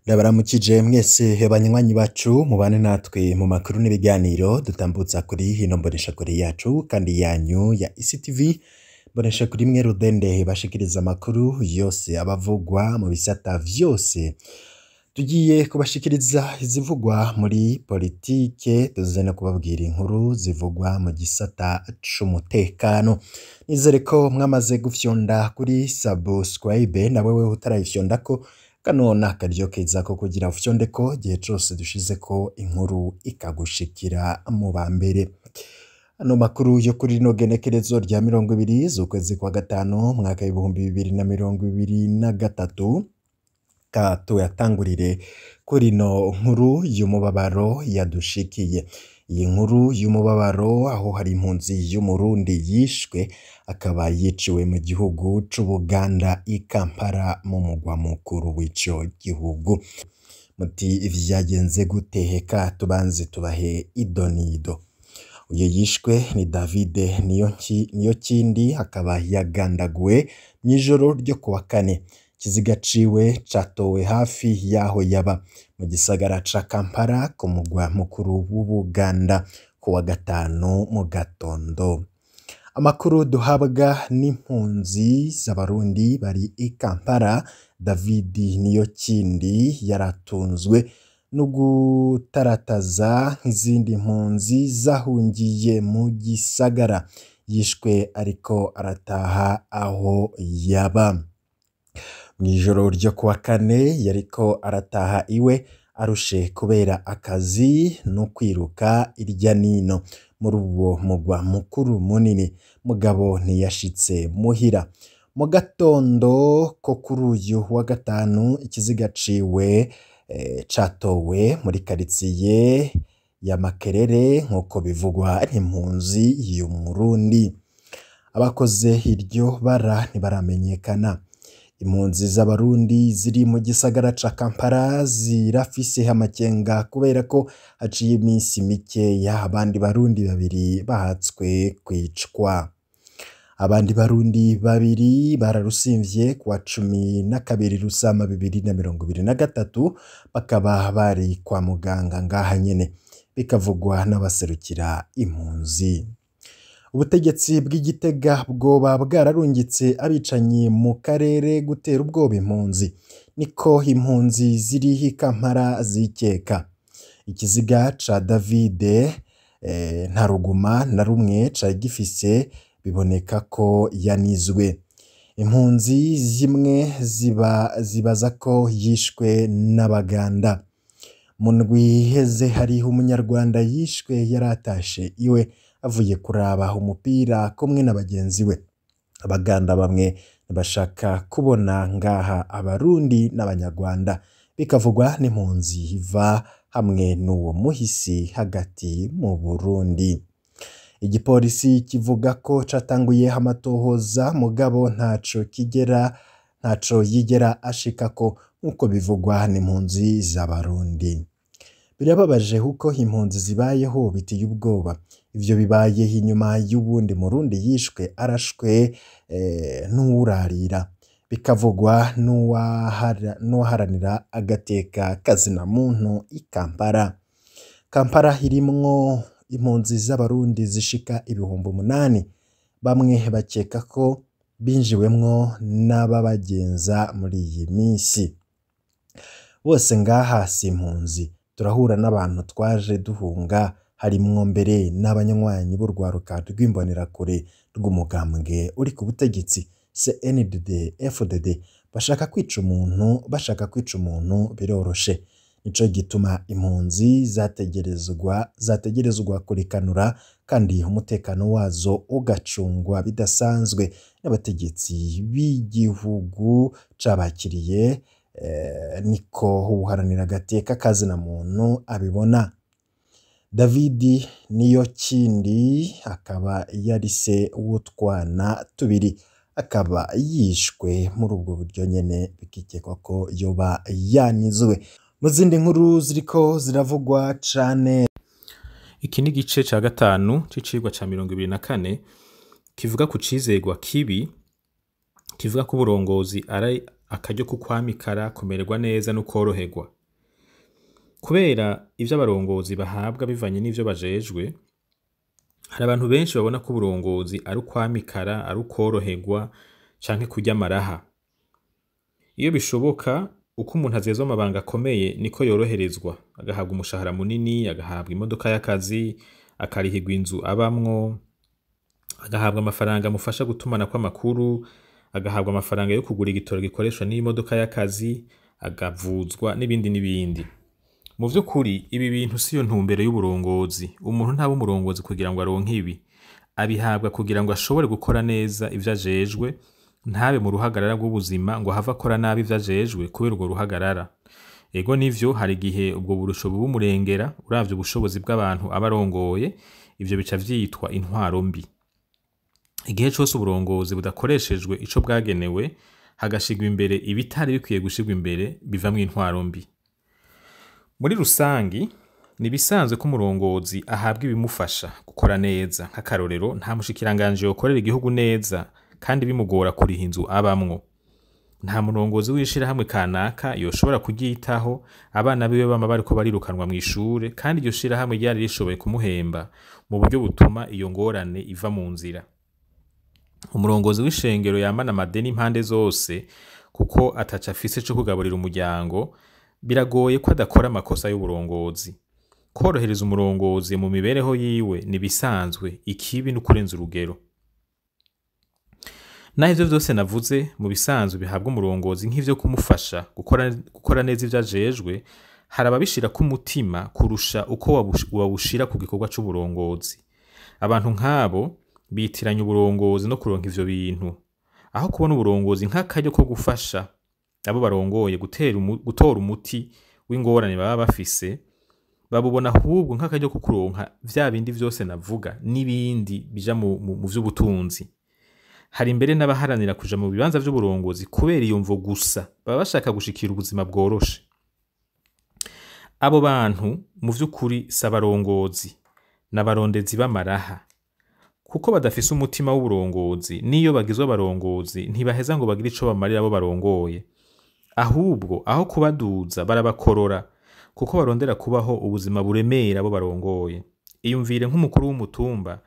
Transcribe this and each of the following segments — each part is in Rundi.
Ndabaramukije mwese banywanyi bacu mubane natwe mu makuru n'ibiganiro dutambutsa kuri hino mboneshakure yacu kandi yanyu ya ICTV, mboneshakure imwe rudende bashikiriza amakuru yose abavugwa mu bisata vyose. Tugiye kubashikiriza izivugwa muri politike, tuze no kubabwira inkuru zivugwa mu gisata c'umutekano. Nizere ko mwamaze gufyonda kuri subscribe, na wewe utarayifyondako kano ni akaryo keza ko kugira ufyondeko igihe cose dushizeko inkuru ikagushikira mu ba mbere. Ano makuru yo kuri rino genekerezo rya 20 z'ukwezi kwa gatanu mwaka w'2023, ka tuyatangurire kuri ino nkuru y'umubabaro yadushikiye. Iyi nkuru y'umubabaro aho hari impunzi y'Umurundi yishwe, akaba yiciwe mu gihugu c'Ubuganda i Kampala mu mugwa mukuru w'ico gihugu. Muti vyagenze gute? Reka tubanze tubahe idonido. Uyu yishwe ni David Niyokindi, akaba yagandaguwe mw'ijoro ryo kuwa kane. Ikiziga ciwe catowe hafi yaho yaba mu gisagara ca Kampala ku mugwa mukuru w'Ubuganda kuwa gatanu mu gatondo. Amakuru duhabwa n'impunzi z'Abarundi bari i Kampala, David Niyokindi yaratunzwe no gutarataza nk'izindi mpunzi zahungiye mu gisagara. Yishwe ariko arataha aho yaba. Mw'ijoro ryo kuwa kane yariko arataha iwe arushe kubera akazi no kwiruka irya nino muri uwo mugwa mukuru munini, mugabo ntiyashitse muhira. Mu gatondo ko kuri uyu wa gatanu ikiziga ciwe catowe muri karitsiye ya Makerere nk'uko bivugwa n'impunzi y'Umurundi. Abakoze iryo bara ntibaramenyekana. Impunzi z'Abarundi ziri mu gisagara ca Kampala zirafise amakenga kubera ko haciye iminsi mikeya abandi Barundi babiri bahatswe kwicwa. Abandi Barundi babiri bararusimvye kuwa 12 Rusama 2023, bakaba bari kwa muganga ngaha nyene, bikavugwa n'abaserukira impunzi. Ubutegetsi bw'Igitega bwoba bwararungitse abicanyi mu karere gutera ubwoba impunzi, niko impunzi ziri i Kampala zikeka. Ikiziga ca David nta ruguma na rumwe cari gifise, biboneka ko yanizwe. Impunzi zimwe zibaza ko yishwe n'Abaganda. Mu ndwi iheze hariho umunyarwanda yishwe yaratashe iwe avuye kuraba umupira kumwe na bagenzi we. Abaganda bamwe bashaka kubona ngaha Abarundi n'Abanyarwanda, bikavugwa n'impunzi iva hamwe n'uwo muhisi hagati mu Burundi. Igipolisi kivuga ko catanguye amatohoza, mugabo ntaco yigera ashikako nk'uko bivugwa n'impunzi z'Abarundi. Birababaje kuko impunzi zibayeho biteye ubwoba. Ivyo bibaye inyuma y'uwundi Murundi yishwe arashwe n'uwurarira, bikavugwa n'uwaharanira agateka kazina muntu i Kampala. Kampala irimwo impunzi z'Abarundi zishika 8,000, bamwe bakeka ko binjiwemwo n'ababagenza muri iyi minsi. Bose ngaha si impunzi, turahura n'abantu twaje duhunga, harimwo mbere n'abanywanyi b'urwaruka rw'imbonerakure rw'umugambwe uri ku butegetsi CNDD FDD. Bashaka kwica umuntu, bashaka kwica umuntu biroroshe. Nico gituma impunzi zategerezwa kurikanura kandi umutekano wazo ugacungwa bidasanzwe n'abategetsi b'igihugu cabakiriye, niko uharanira agateka kazina muntu abibona. David Niyokindi akaba yari se w'utwana tubiri, akaba yishwe muri ubwo buryo nyene, bikekwa ko yoba yanizwe. Mu zindi nkuru ziriko ziravugwa cane, iki ni igice ca gatanu c'icigwa ca 24 kivuga ku cizegwa kibi, kivuga ko uburongozi ari akaryo ko kwamikara, kumererwa neza no koroherwa. Kubera ivyo abarongozi bahabwa bivanye n'ivyo bajejwe, hari abantu benshi babona ko uburongozi ari ukwamikara, ari ukworoherwa canke kurya amaraha. Iyo bishoboka, uko umuntu azezwa amabanga akomeye niko yoroherezwa, agahabwa umushahara munini, agahabwa imodoka y'akazi, akarihirwa inzu abamwo, agahabwa amafaranga amufasha gutumanako amakuru, agahabwa amafaranga yo kugura igitoro gikoreshwa n'imodoka y'akazi, agavuzwa n'ibindi n'ibindi. Mu vy'ukuri ibi bintu siyo ntumbero y'uburongozi. Umuntu ntaba umurongozi kugira ngo aronke ibi, abihabwa kugira ngo ashobore gukora neza ivyo ajejwe, ntabe mu ruhagarara rw'ubuzima ngo ahave akora nabi ivyo ajejwe kubera urwo ruhagarara. Ego nivyo, hari igihe ubwo burusho buba umurengera uravye ubushobozi bw'abantu aba arongoye, ivyo bica vyitwa intwaro mbi. Igihe cose uburongozi budakoreshejwe ico bwagenewe, hagashirwa imbere ibitari bikwiye gushirwa imbere, bivamwo intwaro mbi. Muri rusangi, ni ibisanzwe ko umurongozi ahabwa ibimufasha gukora neza. Nk'akarorero, nta mushikiranganji yokorera igihugu neza kandi bimugora kuriha inzu abamwo. Nta murongozi w'ishirahamwe kanaka yoshobora kuryitaho abana biwe bama bariko barirukanwa mw'ishure, kandi iryo shirahamwe ryari rishoboye kumuhemba mu buryo butuma iyo ngorane iva mu nzira. Umurongozi w'ishengero yamana amadeni impande zose kuko ataco afise co kugaburira umuryango, biragoye ko adakora amakosa y'uburongozi. Korohereza umurongozi mu mibereho yiwe ni ibisanzwe, ikibi n'ukurenza urugero. Naho ivyo vyose navuze mu bisanzwe bihabwa umurongozi nk'ivyo kumufasha gukora neza ivyo ajejwe, hari ababishirako umutima kurusha uko bawushira ku gikorwa c'uburongozi. Abantu nk'abo bitiranya uburongozi no kuronka ivyo bintu, aho kubona uburongozi nk'akaryo ko gufasha abo barongoye gutora umuti w'ingorane baba bafise, babubona ahubwo nk'akaryo ko kuronka vya bindi vyose navuga n'ibindi bija mu vy'ubutunzi. Hari mbere n'abaharanira kuja mu bibanza vy'uburongozi kubera iyo mvo gusa, baba bashaka gushikira ubuzima bworoshe. Abo bantu mu vy'ukuri si abarongozi, n'abarondezi b'amaraha. Kuko badafise umutima w'uburongozi, n'iyo bagizwe abarongozi ntibaheza ngo bagire ico bamarira abo barongoye. Ahubwo aho kubaduza barabakorora, kuko barondera kubaho ubuzima buremera abo barongoye. Iyumvire nk'umukuru w'umutumba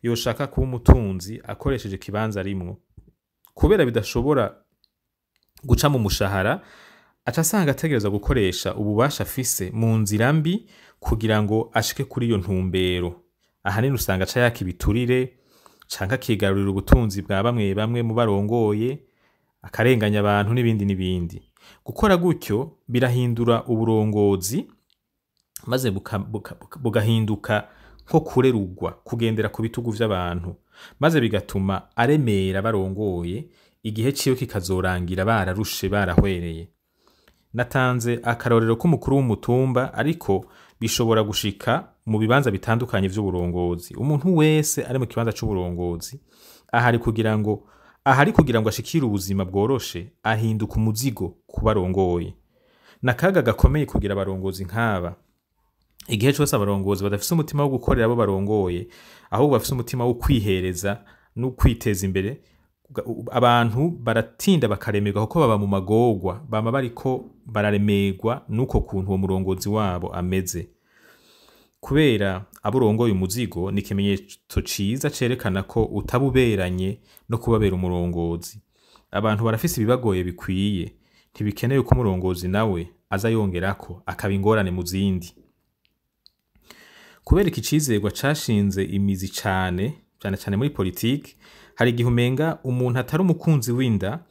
yoshaka kuba umutunzi akoresheje ikibanza arimwo. Kubera bidashobora guca mu mushahara, aca asanga ategerezwa gukoresha ububasha afise mu nzira mbi kugira ngo ashike kuri iyo ntumbero. Ahanini usanga aca yaka ibiturire, canke akigarurira ubutunzi bwa bamwe bamwe mu barongoye, akarenganya abantu n'ibindi n'ibindi. Gukora gutyo birahindura uburongozi, maze bugahinduka nko kurerugwa, kugendera ku bitugu vy'abantu, maze bigatuma aremera barongoye, igihe ciwe kikazorangira bararushe barahwereye. Natanze akarorero k'umukuru w'umutumba, ariko bishobora gushika mu bibanza bitandukanye vy'uburongozi. Umuntu wese ari mu kibanza c'uburongozi ahari kugira ngo ashikire ubuzima bworoshe, ahinduka umuzigo ku barongoye. N'akaga gakomeye kugira abarongozi nk'aba. Igihe cose abarongozi badafise umutima wo gukorera abo barongoye, ahubwo bafise umutima wo kwihereza no kwiteza imbere, abantu baratinda bakaremerwa kuko baba mu magorwa, bama bariko bararemerwa n'uko kuntu uwo murongozi wabo ameze. Kubera abo urongoye umuzigo ni ikimenyetso ciza cerekana ko utabuberanye no kubabera umurongozi. Abantu barafise ibibagoye bikwiye, ntibikenewe ko umurongozi nawe aza yongerako akaba ingorane mu zindi. Kubera iki cizerwa cashinze imizi cane, cane cane muri politiki, hari igihe umenga umuntu atari umukunzi w'inda,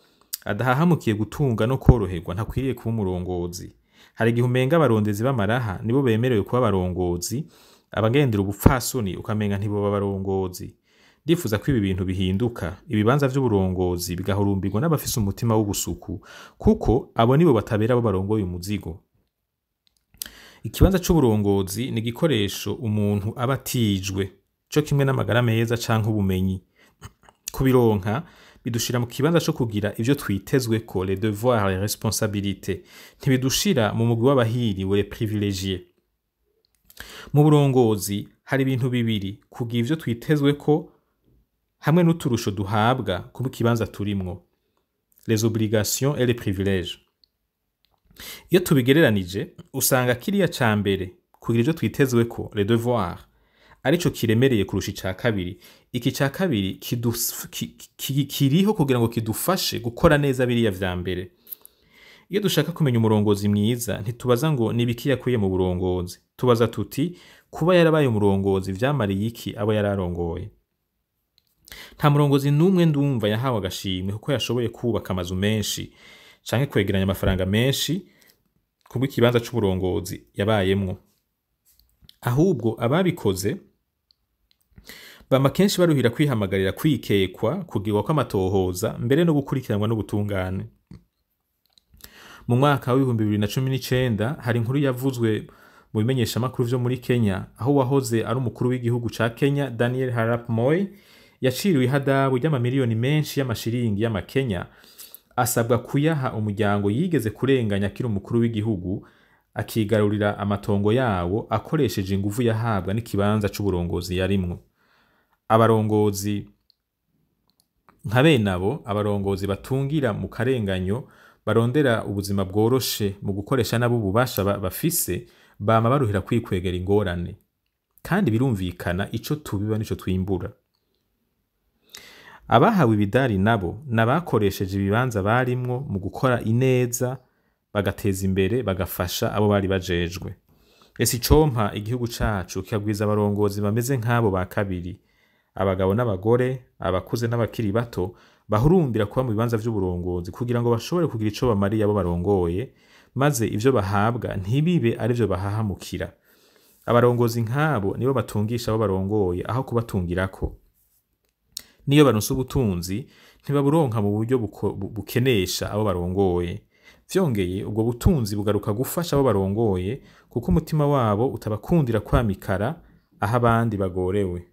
adahahamukiye gutunga no koroherwa, ntakwiriye kuba umurongozi. Hari igihe umenga abarondezi b'amaraha nibo bemerewe kuba abarongozi, abagendera ubupfasoni ukamenga ntiboba abarongozi. Ndifuza ko ibi bintu bihinduka, ibibanza vy'uburongozi bigahurumbirwa n'abafise umutima w'ubusuku, kuko abo nibo batabera abo barongoye umuzigo. Ikibanza c'uburongozi ni igikoresho umuntu aba atijwe, co kimwe n'amagara meza canke ubumenyi. Kubironka bidushira mu kibanza co kugira ivyo twitezweko, les devoirs, les responsabilités, ntibidushira mu mugwi w'abahiriwe, les privilégiés. Mu burongozi hari ibintu bibiri: kugira ivyo twitezweko hamwe n'uturusho duhabwa ku kibanza turimwo, les obligations et les privilèges. Iyo tubigereranije, usanga kiriya ca mbere, kugira ivyo twitezweko, les devoirs, arico kiremereye kurusha ica kabiri. Iki ca kabiri kiriho kugira ngo kidufashe gukora neza biriya vya mbere. Iyo dushaka kumenya umurongozi mwiza, ntitubaza ngo ni ibiki yakuye mu burongozi. Tubaza tuti: kuba yarabaye umurongozi vyamariye iki abo yararongoye? Nta murongozi n'umwe ndumva yahawe agashimwe kuko yashoboye kubaka amazu menshi canke kwegeranya amafaranga menshi kubw'ikibanza c'uburongozi yabayemwo. Ahubwo ababikoze bama kenshi baruhira kwihamagarira kwikekwa, kugirwa kw'amatohoza, mbere no gukurikiranwa n'ubutungane. Mu mwaka w'2019 hari inkuru yavuzwe mu bimenyeshamakuru vyo muri Kenya, aho wahoze ari umukuru w'igihugu ca Kenya, Daniel Arap Moi, yaciriwe ihadabu ry'amamiliyoni menshi y'amashiringi y'amakenya, asabwa kuyaha umuryango yigeze kurenganya akiri umukuru w'igihugu, akigarurira amatongo yawo akoresheje inguvu yahabwa n'ikibanza c'uburongozi yarimwo. Abarongozi nka bene abo, abarongozi batungira mu karenganyo, barondera ubuzima bworoshe mu gukoresha nabo ububasha bafise, bama baruhira kwikwegera ingorane. Kandi birumvikana, ico tubiba nico twimbura. Abahawe ibidari nabo n'abakoresheje ibibanza barimwo mu gukora ineza, bagateza imbere, bagafasha abo bari bajejwe. Ese icompa igihugu cacu kikagwiza abarongozi bameze nk'abo ba kabiri, abagabo n'abagore, abakuze n'abakiri bato, bahurumbira kuba mu bibanza vy'uburongozi kugira ngo bashobore kugira ico bamariye abo barongoye, maze ivyo bahabwa ntibibe arivyo bahahamukira. Abarongozi nk'abo nibo batungisha abo barongoye aho kubatungirako. Niyo baronse ubutunzi, ntibaburonka mu buryo bukenesha abo barongoye. Vyongeye, ubwo butunzi bugaruka gufasha abo barongoye, kuko umutima wabo utabakundira kwamikara aho abandi bagorewe.